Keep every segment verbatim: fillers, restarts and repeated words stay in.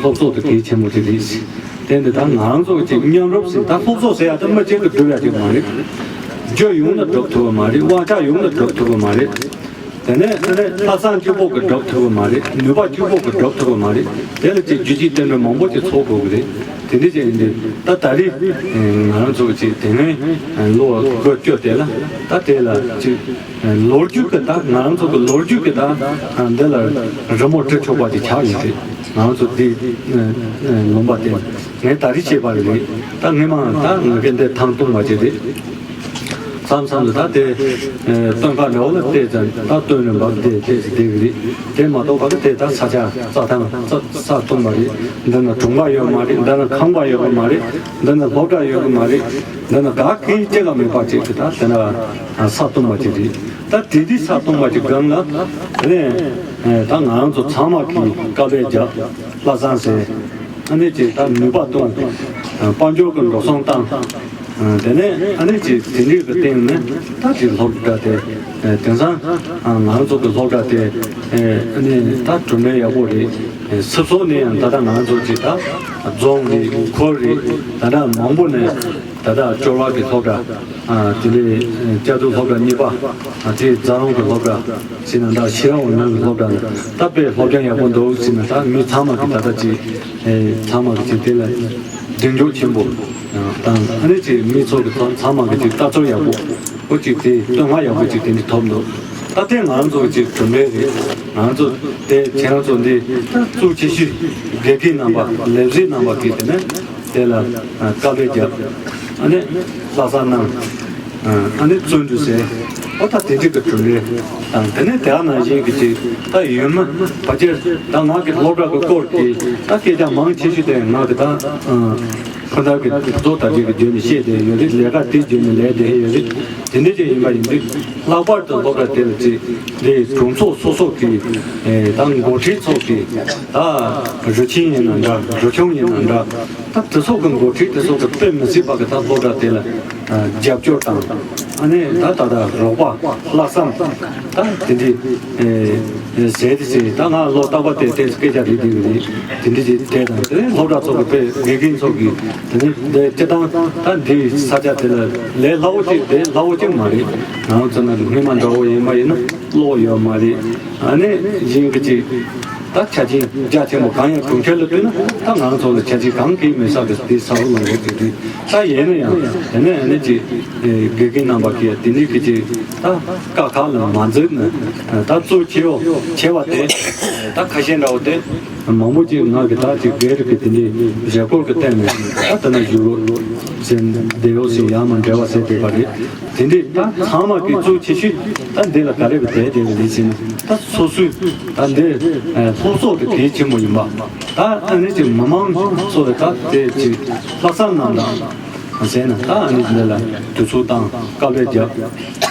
སློབ་གསོ་དེ་གལ་ཆེན་པོ་དེ་རེད། དེ་འདི་ད་ང་རང་ཚོ་གཅིག་མཉམ་རུབ་ཟེར། ད་སློབ་གསོ་ཟེར་ཡ་དེ་མི་གཅིག་གིས་སྒྲུབ་ཡ་ཅིག་མ་རེད། རྒྱུ་ཡོངས་ལ་སྒྲུབ་ཐུབ་ཀྱི་མ་རེད། དབང་ཆ་ཡོངས་ལ་སྒྲུབ་ཐུབ་ཀྱི་མ་རེད། དེ་ནས་དེ་ནས་ལྷག་བསམ་གཅིག་པོ་གིས་སྒྲུབ་ཐུབ་ཀྱི་མ་རེད། ནུས་པ་གཅིག་པོ་གིས་སྒྲུབ་ཐུབ་ཀྱི་མ་རེད། དེ་ལ་ཅིག་རྒྱུ་ཆའི་རྟེན་འབྲེལ་མང་པོ་ཅིག་ཚོགས་དགོས་ཀྱི་རེད། དེ་འདྲ་ཅིག་ཡིན་དུས་ད་ད་རེས་ང་རང་ཚོ་གཅིག་དེ་སྔའི་ལོ་དགུ་བཅུ་དེ་ལ་ད་དེ་ལ་ཅིག་ལོ་རྒྱུས་ཀྱི་ད་ང་རང་ཚོ་གི་ལོ་རྒྱུས་ཀྱི་ད་འདི་ལ་རི་མོ་བྲི་ཆོག་པ་ཅིག་ཆགས་ཡོད་རེད། ང་རང་ཚོ་འདི་ལུང་པ་དེ་ངས་ད་རེས་བྱས་པ་རེད། ད་སྔོན་མ་ད་ང་གི་འདི་ཐང་སྟོང་བ་ཅིག་རེད། མཚམས་མཚམས་སུ་ད་དེ་སྟོན་ཁ་འདྲ་བོ་ལ་བལྟས་ཙང་ད་སྟོན་རིམ་པ་བལྟས་བལྟས་སུ་བསྡད་ཀྱི་རེད། དེ་མ་གཏོགས་པ་གི་དེ་ད་ས་ཆ་རྩྭ་ཐང་རྩྭ་རྩྭ་སྟོང་པ་རེད། འདི་ན་གྲོང་པ་ཡོད་མ་རེད། འདི་ན་ཁང་པ་ཡོད་གི་མ་རེད། འདི་ན་སློབ་གྲྭ་ཡོད་གི་མ་རེད། འདི་ན་ག་གི་སྐྱེ་ག་མེད་པ་ཅིག་གི་ད་དེ་ན་ས་སྟོང་པ་ཅིག་རེད། ད་དེ་དུས་ས་སྟོང་པ་ཅིག་སྒང་ལ་དེ་ནས་ད་ང་རང་ཚོ་ཚང་མ་གིས་དཀའ་ལས་བརྒྱབ། ལྷག་བསམ་ཟེར། ཨ་ནི་ཅིག་ད་ནུས་པ་གཏོང་། དཔལ་འབྱོར་གྱི་འགྲོ་སོང་བཏང་། དེ་ནས་ཨ་ནི་ཅིག་དེ་འདྲའི་གི་སྟེང་ནས་ད་ཅིག་སློབ་གྲྭ་དེ་དེང་སང་ང་ཚོ་གི་སློབ་གྲྭ་དེ་ཨ་ནི་ད་གྲུབ་འབྲས་ཡག་པོ་རེད། སོ་སོ་ནས་ཡང་ད་ལྟ་ང་ཚོ་ཅིག་ད་རྫོང་རེད། ཁུལ་རེད། ད་ལྟ་མང་པོ་ནས་ད་ལྟ་ཅོ་ལགས་ཀྱི་སློབ་གྲྭ། དེ་ནས་བཅའ་སྡོད་སློབ་གྲྭ་གཉིས་པ། དེ་རྫ་རོང་གི་སློབ་གྲྭ་ཟེར་ན་འདྲ། ཤེས་རབ་འོད་སྣང་གི་སློབ་གྲྭ་ནས་ད་དཔེ་སློབ་སྦྱོང་ཡག་པོ་འདུག་ཟེར་ན། ད་མི་ཚང་མ་གི་ད་ལྟ་ཅིག་ཚང་མ་གི་ཅིག་དེ་ལ་གདེང་འཇོག་ཆེན་པོ་དང་། ཨ་ནི་ཅིག་མི་ཚོ་གི་ཚང་མ་གི་ཅིག་ལྟ་ཚུལ་ཡག་པོ་ཨོ་ཅིག་དེ་བསྟོད་བསྔགས་ཡག་པོ་ཅིག་དེ་འདྲ་ཐོབ་འདུག་ད་ལྟའི་ང་རང་ཚོ་གི་ཅིག་གྲུབ་འབྲས་རེད། ང་རང་ཚོ་དེ་ཁྱེད་རང་ཚོ་འདི་ད་གཙོ་ཆེ་ཤོས་དགེ་རྒན་རྣམ་པ་ལས་བྱེད་རྣམ་པ་གིས་དེ་ནས་དེ་ལ་དཀའ་ལས་བརྒྱབ། ཨ་ནི་ལྷག་བསམ་གནང་། ཨ་ནི་བརྩོན་འགྲུས་བྱས། ཨོ་ད་དེ་འདྲ་གི་གྲུབ་འབྲས་དང་། དེ་ནས་དེ་ནང་བཞིན་གྱི་ཅིག་ད་ཡུལ་མི་ཕལ་ཆེར་ད་ང་གི་སློབ་གྲྭ་གི་སྐོར་གྱི་ད་སྐད་ཆ་མང་ཆེ་ཤོས་དེ་ང་གི་ད་ཁོ་ཐག་གི་གཙོ་དར་རྒྱས་ཀྱི་བརྗོད་ནས་བཤད་བསྡད་ཡོད་རེད། ལས་ཀ་དེ་བརྗོད་ནས་ལས་བསྡད་ཡོད་རེད། དེ་འདྲ་ཅིག་ཡིན་པ་ཡིན་དུས་ལྷག་པར་དུ་སློབ་གྲྭ་དེ་ལ་ཅིག་དེ་གྲོང་ཚོ་སོ་སོ་གི་ད་འགོ་ཁྲིད་ཚོ་གི་ད་རུ་ཆེན་ཡིན་ན་འདྲ། རུ་ཆུང་ཡིན་ན་འདྲ། ད་དེ་ཚོ་གི་འགོ་ཁྲིད་དེ་ཚོ་གི་དཔེ་མི་སྲིད་པ་གི་ད་སློབ་གྲྭ་དེ་ལ་རྒྱབ་སྐྱོར་དང་། ཨ་ནི་ད་ད་ད་རོགས་པ་ལྷག་བསམ་ད་དེ་འདྲ་ཟེར་དེ་ཟེར། ད་ང་ལོ་རྟག་པར་དེ་དེ་སྐད་ཆ་རེད་དེ་རེད། དེ་འདྲ་ཅིག་དེ་དང་དེ་སློབ་གྲྭ་ཚོ་གི་དཔེ་དགེ་རྒན་ཚོ་གི་དེ་ནི་དེ་སྤྱི་བཏང་ད་འདི་ས་ཆ་དེ་ལ་ལས་སླ་བོ་ཅིག་དེ་སླ་བོ་ཅིག་མ་རེད། ང་རང་ཚོ་ནང་གི་སྔོན་མ་འདྲ་བོ་ཡིན་པ་ཡིན་ན་བློ་ཡོད་མ་རེད། ཨ་ནི་གཞན་གྱི་ཅིག་ད་ཆ་རྐྱེན་རྒྱ་ཆེན་པོ་གང་ཡང་གྲོང་ཁྱེར་ལ་ལྟོས་ན་ད་ང་ཚོ་ལ་ཆ་རྐྱེན་གང་གིས་མེད་ས་གི་དེ་ས་བོ་ལ་ཡོད་དེ་དུས་ད་ཡིན་ན་ཡང་དེ་ནས་ཨ་ནི་ཅིག་དགེ་རྒན་རྣམ་པ་གིས་དེ་ནས་གི་ཅིག་ད་དཀའ་ཁག་ལ་མ་འཛེམས་ནས་ད་གཙོ་ཆེ་བོ་ཆེ་བ་དེ་ད་ཁ་ཤས་འདྲ་བོ་དེ་མང་པོ་ཅིག་ང་གི་ད་ཅིག་སྒེར་གི་དེ་འདྲའི་རེ་སྐུལ་གི་སྟེང་ནས་ད་ལྟ་ན་བཞུགས་རོགས་ཟེར་བསྡད་ཡོད་ཟེར་ཡང་མ་འབྲེལ་བ་ཟེར་བསྡད་པ་རེད། དེ་འདྲའི་ད་ཚང་མ་གི་གཙོ་ཆེ་ཤོས་ད་འདི་ལ་ག་རེ་བ་དེ་དེ་བ་ལས་ཟིན་ད་སོ་སོའི་ད་འདི་སློབ་གསོ་དེ་གལ་ཆེན་པོ་ཡིན་པ། ད་ཨ་ནི་ཅིག་མི་མང་ཚོ་ལ་ད་དེ་ཅིག་ལྷག་བསམ་རྣམ་དང་ཟེར་ན། ད་ཨ་ནི་འདི་ལ་དུས་ཚོད་དང་དཀའ་ལས་བརྒྱབ་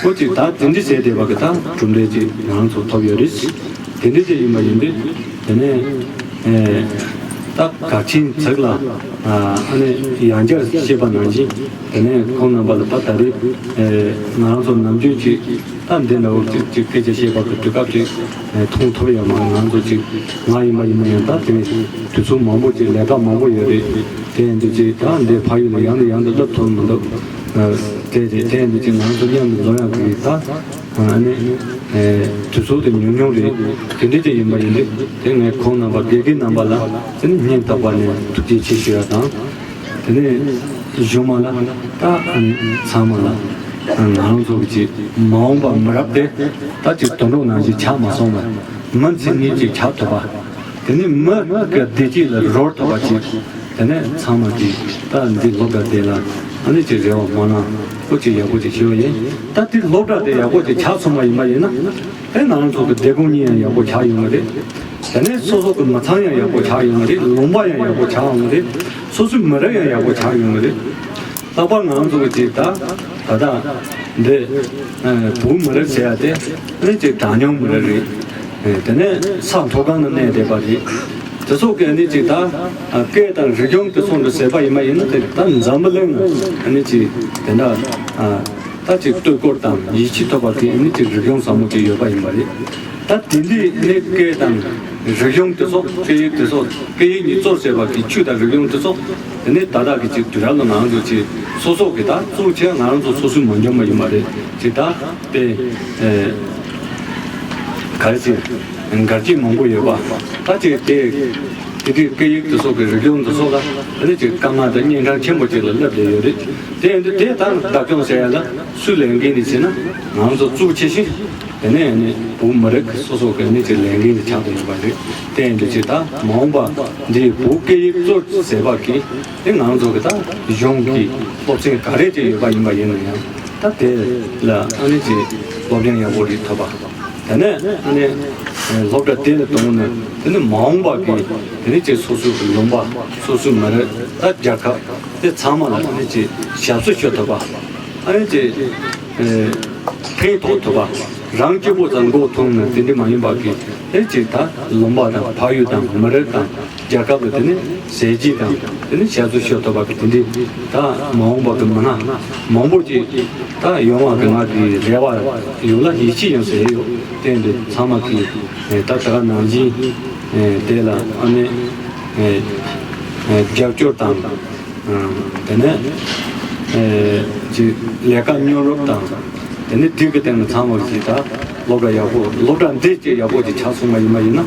ཁོ་ཅིག་ད་དེ་འདྲ་བྱས་བསྡད་པ་གི་ད་གྲུབ་འབྲས་ཅིག་ང་རང་ཚོ་ཐོབ་ཡོད་རེད། དེ་འདྲ་ཅིག་ཡིན་པ་ཡིན་དུས་དེ་ནས་ད་གལ་ཆེན་ཚིག་ལ་ཨ་ནི་ཡང་བསྐྱར་བཤད་པ་ནང་བཞིན། དེ་ནས་ཁོང་རྣམ་པ་ལ་ད་ད་རེས་ང་རང་ཚོ་ནམ་རྒྱུན་ཅིག་ད་འདི་འདྲ་བོ་ཅིག་ཅིག་སྐད་ཆ་བཤད་པ་གི་དུས་སྐབས་ཅིག་མཐོང་ཐུབ་ཡོད་མ་རེད། ང་ཚོ་ཅིག་ང་ཡིན་པ་ཡིན་ན་ཡང་ད་དེ་དུས་ཚོད་མང་པོ་ཅིག་ལས་ཀ་མང་པོ་ཡོད་རེད། དེ་ཡིན་དུས་ཅིག་ད་འདི་ཕ་ཡུལ་ལ་ཡང་ནས་ཡང་དུ་སླེབས་ཐུབ་མི་འདུག་དེ་རེད། དེ་ཡིན་དུས་ཅིག་ང་ཚོ་མཉམ་དུ་འཛོམས་ཡག་གི་ད་ཨ་ནི་དུས་ཚོད་དེ་ཉུང་ཉུང་རེད། དེ་འདྲ་ཅིག་ཡིན་པ་ཡིན་དུས་དེ་ངས་ཁོང་རྣམ་པ་དགེ་རྒན་རྣམ་པ་ལ་དེ་ནི་སྙིང་ཐག་པ་ནས་ཐུགས་རྗེ་ཆེ་ཞུ་ཡ་དང་། དེ་ནས་གཞུག་མ་ལ་ད་ཨ་ནི་ཚང་མ་ལ་ང་རང་ཚོ་གི་ཅིག་མ་འོངས་པ་མི་རབས་དེ་ད་ཅིག་དུད་འགྲོ་ནང་བཞིན་ཆགས་མ་སོང་བར་མི་མཚན་ཉིད་ཅིག་ཆགས་ཐུབ་པ། དེ་ནས་མི་གི་བདེ་སྐྱིད་ལ་རོལ་ཐུབ་པ་ཅིག་དེ་ནས་ཚང་མ་གིས་ད་འདི་སློབ་གྲྭ་དེ་ལ་ཨ་ནི་ཅིག་རེ་བ་མ་གནང་། ཨོ་ཅིག་ཡག་པོ་ཅིག་ཞུ་བ་ཡིན། ད་དེ་སློབ་གྲྭ་དེ་ཡག་པོ་ཅིག་ཆགས་སོང་བ་ཡིན་པ་ཡིན་ན། དེ་ང་རང་ཚོ་གི་སྡེ་ཁག་གཉིས་ཡང་ཡག་པོ་ཆགས་ཡོང་གི་རེད། དེ་ནས་སོ་སོ་གི་མི་ཚང་ཡང་ཡག་པོ་ཆགས་ཡོང་གི་རེད། ལུང་པ་ཡང་ཡག་པོ་ཆགས་ཡོང་གི་རེད། སོ་སོའི་མི་རབས་ཡང་ཡག་པོ་ཆགས་ཡོང་གི་རེད། ལྷག་པར་ང་རང་ཚོ་གི་ཅིག་ད་ད་ལྟ་འདི་བོད་མི་རབས་ཟེར་ཡ་དེ་ཨ་ནི་ཅིག་གྲངས་ཉུང་མི་རབས་རེད། དེ་ནས་ས་མཐོ་སྒང་ན་གནས་བསྡད་པ་རེད། དེ་ཚོ་གི་ཨ་ནི་ཅིག་ད་སྐད་དང་རིག་གཞུང་དེ་ཚོ་འདྲ་ཟེར་བ་ཡིན་པ་ཡིན་ན། དེ་ད་འཛམ་བུ་གླིང་ཨ་ནི་ཅིག་དེ་འདྲ་ ད་ཅིག་ལྟོས་སྐོར་དང་ཡིད་ཆེས་ཐོབ་པ་དེ་ནི་ཅིག་རིག་གཞུང་ཟབ་མོ་ཅིག་ཡོད་པ་ཡིན་པ་རེད། ད་དེ་འདྲའི་ནི་སྐད་དང་རིག་གཞུང་དེ་ཚོ་སྐད་ཡིག་དེ་ཚོ་སྐད་ཡིག་གཉིས་གཙོར་བྱས་པ་གི་ཆོས་དང་རིག་གཞུང་དེ་ཚོ་དེ་ནི་ད་ལྟ་གི་ཅིག་དུས་རབས་ལ་ང་རང་ཚོ་ཅིག་སོ་སོ་གི་ད་གཙོ་ཆེ་ང་རང་ཚོ་སོ་སོའི་མ་འཇོན་པ་ཡིན་པ་རེད། ཅིག་ད་དེ་ག་རེ་ཅིག་འགལ་རྐྱེན་མང་པོ་ཡོད་པ་ད་ཅིག་དེ། དེ་དུས་སྐད་ཡིག་དེ་ཚོ་གི་རིག་གཞུང་དེ་ཚོ་ལ་ཨ་ནི་ཅིག་དཀའ་ངལ་དང་གཉན་འཕྲང་ཆེན་པོ་ཅིག་ལ་སླེབས་བསྡད་ཡོད་རེད། དེ་ཡིན་དུས་དེ་ད་བདག་སྐྱོང་བྱེད་ཡ་ལ་སུའི་ལས་འགན་རེད་ཟེར་ན་ང་ཚོ་གཙོ་ཆེ་ཤོས་དེ་ནས་ཨ་ནི་བོད་མི་རིགས་སོ་སོ་གི་ཨ་ནི་ཅིག་ལས་འགན་རེད་ཆགས་བསྡད་ཡོད་པ་རེད། དེ་ཡིན་དུས་ཅིག་ད་མ་འོངས་པ་འདི་བོད་སྐད་ཡིག་གཙོ་བྱས་པ་གི་དེ་ང་ཚོ་གི་ད་གཞུང་གི་སློབ་ཚན་ག་རེ་ཅིག་ཡོད་པ་ཡིན་པ་ཡིན་ན་ཡང་ད་དེ་ལ་ཨ་ནི་ཅིག་སློབ་སྦྱོང་ཡག་པོ་རེད་ཐོབ་པ། དེ་ནས་ཨ་ནི་སློབ་གྲྭ་དེ་ལ་གཏོང་ན་དེ་ནི་མ་འོངས་པ་གི་དེ་ནི་ཅིག་སོ་སོའི་ལུང་པ་སོ་སོའི་མི་རིགས་ད་རྒྱལ་ཁབ་དེ་ཚང་མ་ལ་ཨ་ནི་ཅིག་ཞབས་ཕྱི་ཞུ་ཐུབ་པ་ཨ་ནི་ཅིག་ཕན་ཐོགས་ཐུབ་པ་རང་སྐྱིད་པོ་ཙམ་མགོ་ཐོན་ན་དེ་འདྲ་མ་ཡིན་པ་གི་དེ་ཅིག་ད་ལུང་པ་དང་ཕ་ཡུལ་དང་མི་རིགས་དང་། རྒྱལ་ཁབ་ལ་དེ་ནི་ཟས་བཅུད་དང་དེ་ནི་ཞབས་ཕྱི་ཞུ་ཐུབ་པ་གི་དེ་འདྲའི་ད་མ་འོངས་པ་གི་མི་སྣ་མང་པོ་ཅིག་ད་ཡོང་བ་གི་ང་གི་རེ་བ་ཡོད་ལ་ཡིད་ཆེས་ཡང་ཟེར་ཡོད། དེ་འདི་ཚང་མ་གི་ད་ད་ག་ནང་བཞིན་དེ་ལ་ཨ་ནི་རྒྱབ་སྐྱོར་དང་དེ་ནི་ཅིག་ལས་ཀ་མཉམ་རུབ་དང་། དེ་ནས་དུས་ཀྱི་སྟེང་ལ་ཚང་མ་ཞིག་ད་སློབ་གྲྭ་ཡག་པོ་སློབ་གྲྭ་འདི་ཅིག་ཡག་པོ་ཅིག་ཆགས་སོང་བ་ཡིན་པ་ཡིན་ན་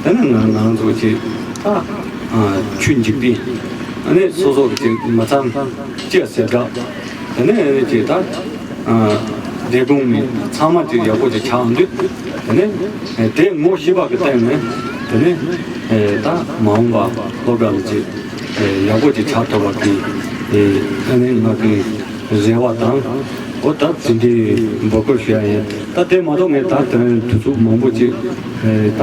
དེ་ནས་ང་ང་རང་ཚོ་ཅིག་ད་ཆོས་འཇིག་རྟེན་ཨ་ནི་སོ་སོ་གི་ཅིག་མི་ཚང་ཅི་ཟེར་འདྲ་དེ་ནས་ཅིག་ད་བདེ་དགོངས་ནི་ཚང་མ་ཅིག་ཡག་པོ་ཅིག་ཆགས་འདུག་དེ་ནས་དེ་ངོ་ཤེས་པ་གི་སྟེང་ནས་དེ་ནས་ད་མ་འོངས་པ་སློབ་གྲྭ་ལ་ཅིག་ཡག་པོ་ཅིག་ཆགས་ཐུབ་པ་གི་ཨ་ནི་ང་གི་རེ་བ་དང་། འོ་ད་དེ་འདྲའི་འབོད་སྐུལ་ཞུ་ཡ་ཡིན། ད་དེ་མ་གཏོགས་ངས་ད་དོན་དུས་ཚོད་མང་པོ་ཅིག་ད་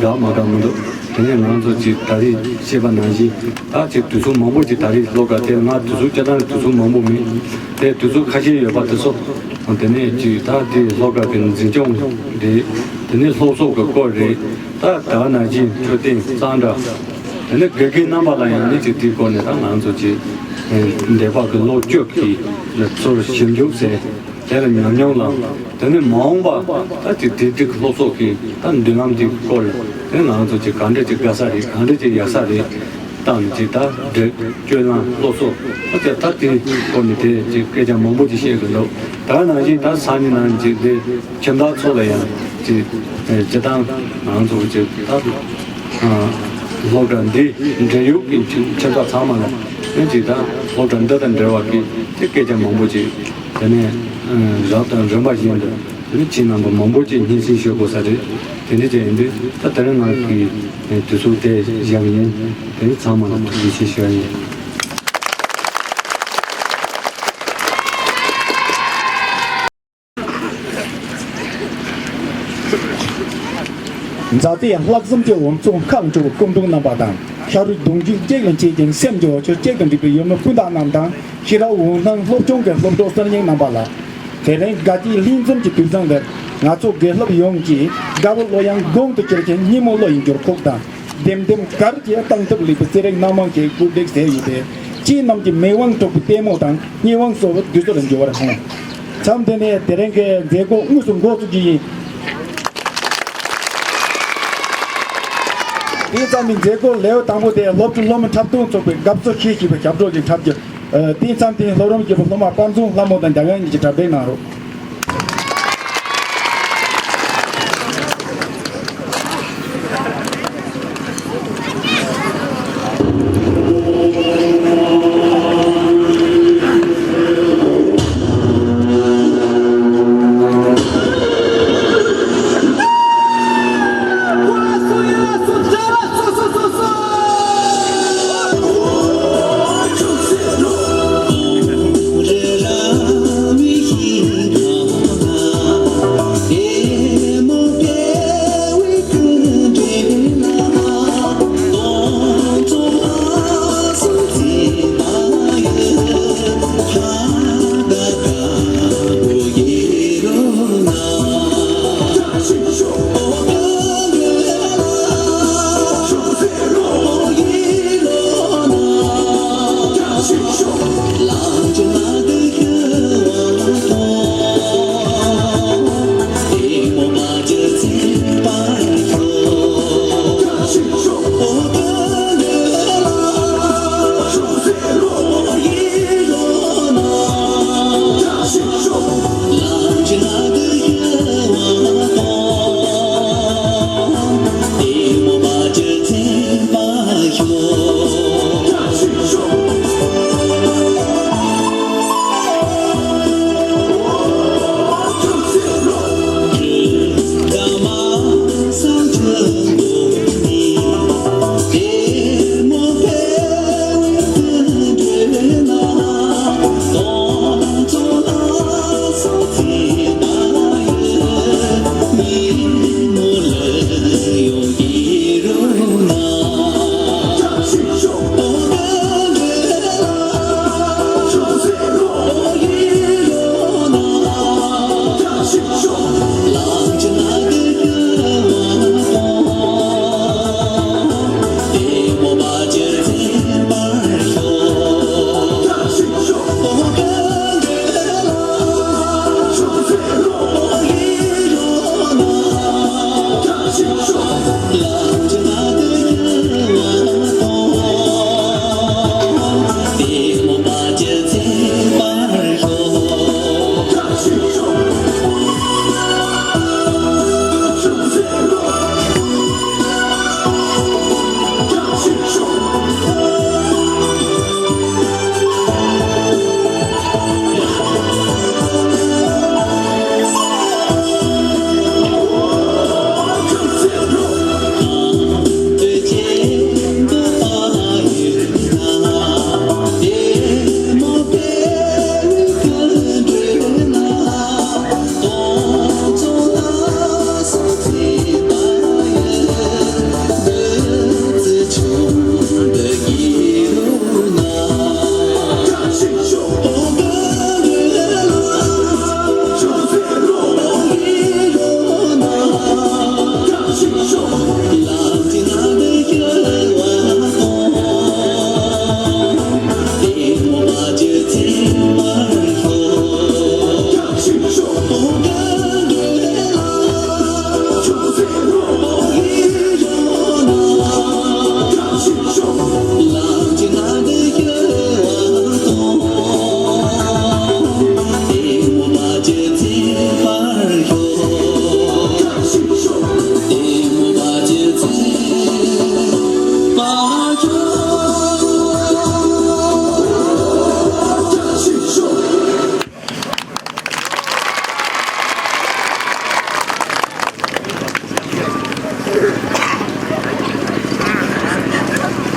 དགའ་མ་དགའ་མི་འདུག་དེ་ནས་ང་ཚོ་ཅིག་ད་རེས་བཤད་པ་ནང་བཞིན་ད་ཅིག་དུས་ཚོད་མང་པོ་ཅིག་ད་རེས་སློབ་གྲྭ་དེ་ང་དུས་ཚོད་སྤྱིར་བཏང་དུས་ཚོད་མང་པོ་མེད། དེ་དུས་ཚོད་ཁ་ཤས་ཡོད་པ་དེ་ཚོ་དེ་ནས་ཅིག་ད་དེ་སློབ་གྲྭ་གི་འཛིན་སྐྱོང་རེད། དེ་ནས་སློབ་གསོ་གི་སྐོར་རེད། ད་ད་ནང་བཞིན་འཕྲོད་བསྟེན་གཙང་སྦྲ། དེ་ནས་དགེ་རྒན་རྣམ་པ་ལ་ཡང་ནི་ཅིག་དེའི་སྐོར་ནས་ད་ང་ཚོ་ཅིག་འདས་པ་གི་ལོ་བཅུ་གི་ལ་ཚུར་ཞིབ་འཇུག་བྱས། དེ་ལ་ཉམས་མྱོང་ལ་དེ་ནས་མ་འོངས་པ་ད་ཅིག་དེ་དུས་ཀྱི་སློབ་གསོ་གི་ད་མདུན་ལམ་དེའི་སྐོར་དེ་ང་ཚོ་ཅིག་ག་འདྲ་ཅིག་དགའ་ས་རེད། ག་འདྲ་ཅིག་ཡག་ས་རེད། བཏང་ནས་ཅིག་ད་འབྲེལ་སྤྱོད་ལམ་སློབ་གསོ་ད་དེ་ད་དེའི་སྐོར་ནས་དེ་ཅིག་སྐད་ཆ་མང་པོ་ཅིག་བཤད་གི་འདུག་ད་ནང་བཞིན་ད་སང་ཉིན་ནང་ཅིག་དེ་ཁྱིམ་བདག་ཚོ་ལ་ཡང་ཅིག་སྤྱིར་བཏང་ང་ཚོ་ཅིག་ད་སློབ་གྲྭ་འདི་འབྲེལ་ཡོད་ཀྱི་ཁྱིམ་བདག་ཚང་མ་ལ་ཡང་ཅིག་ད་སློབ་གྲྭ་འདི་དང་འབྲེལ་བ་གི་དེ་སྐད་ཆ་མང་པོ་ཅིག་དེ་ནས་རབ་དང་རིམ་པ་བཞིན་དུ་དེ་ནས་ཁྱེད་རྣམ་པ་མང་པོ་ཅིག་སྙན་སེང་ཞུ་དགོས་ས་རེད། དེ་འདྲ་ཅིག་ཡིན་དུས་ད་དེ་རིང་ང་གི་དུས་ཚོད་དེ་བཞག་ཡིན། དེ་ནས་ཚང་མ་ལ་ཐུགས་རྗེ་ཆེ་ཞུ་ཡ་ཡིན། མཛའ་བརྩེའི་ལྷག་བསམ་གྱི་འོ་མཚོ་མཁའ་འགྲོ་བའི་སྐུ་མགྲོན་རྣམ་པ་དང་། ཤ་རུས་གདུང་རྒྱུད་གཅིག་ལ་མཆེད་ཅིང་སེམས་ཀྱི་འོ་ཆུ་གཅིག་ཏུ་འདྲེས་པའི་ཡུལ་མི་སྤུན་ཟླ་རྣམས་དང་། ཤེས་རབ་འོད་སྣང་སློབ་ཆུང་གི་སློབ་གྲོགས་གསར་རྙིང་རྣམ་པ་ལ། དེ་རིང་དགའ་སྐྱིད་ལྷན་འཛོམས་ཀྱི་དུས་བཟང་འདིར། ང་ཚོ་དགེ་སློབ་ཡོངས་ཀྱིས་དགའ་བོ་བློ་ཡང་དགུང་དུ་གྱུར་ཅིང་སྙིང་མོ་བློ་ཡི་འགྱུར་ཁུག་དང་། ལྡེམ་ལྡེམ་གར་གྱིས་སྟངས་སྟབས་ལེགས་པའི་བརྩེ་རིགས་སྣ་མང་གིས་གུས་འདུད་མཛད་ཡོད་པས། ཁྱེད་རྣམས་ཀྱི་མིག་དབང་འཁྲུག་པའི་ལྟད་མོ་དང་སྙན་དབང་གསོ་བའི་དུས་ཚོད་ལ་འགྱུར་བར་ཤོག་མཚམས་འདི་ནས་དེ་རིང་གི་མཛད་སྒོ་དངོས་སུ་འགོ་ཚུགས་རྒྱུ་ཡིན། དེ་ཙམ་གྱི་མཛད་སྒོ་ལེའུ་དང་པོ་དེ་སློབ་ཕྲུག་སློབ་མ་འཁྲབ་སྟོན་ཚོགས་པའི་སྐབས་སུ་ཤེས་བཞིན་པའི་ཞབས་བྲོ་ཞིག་འཁྲབ་རྒྱུ། དེ་མཚམས་དེ་སློབ་རིམ་བརྒྱད་པའི་སློབ་མ་དཔལ་འཛོམས་ལྷ་མོ་དང་འཇམ་དབྱངས་གཉིས་ཀྱིས་གྲ་སྒྲིག་གནང་རོགས།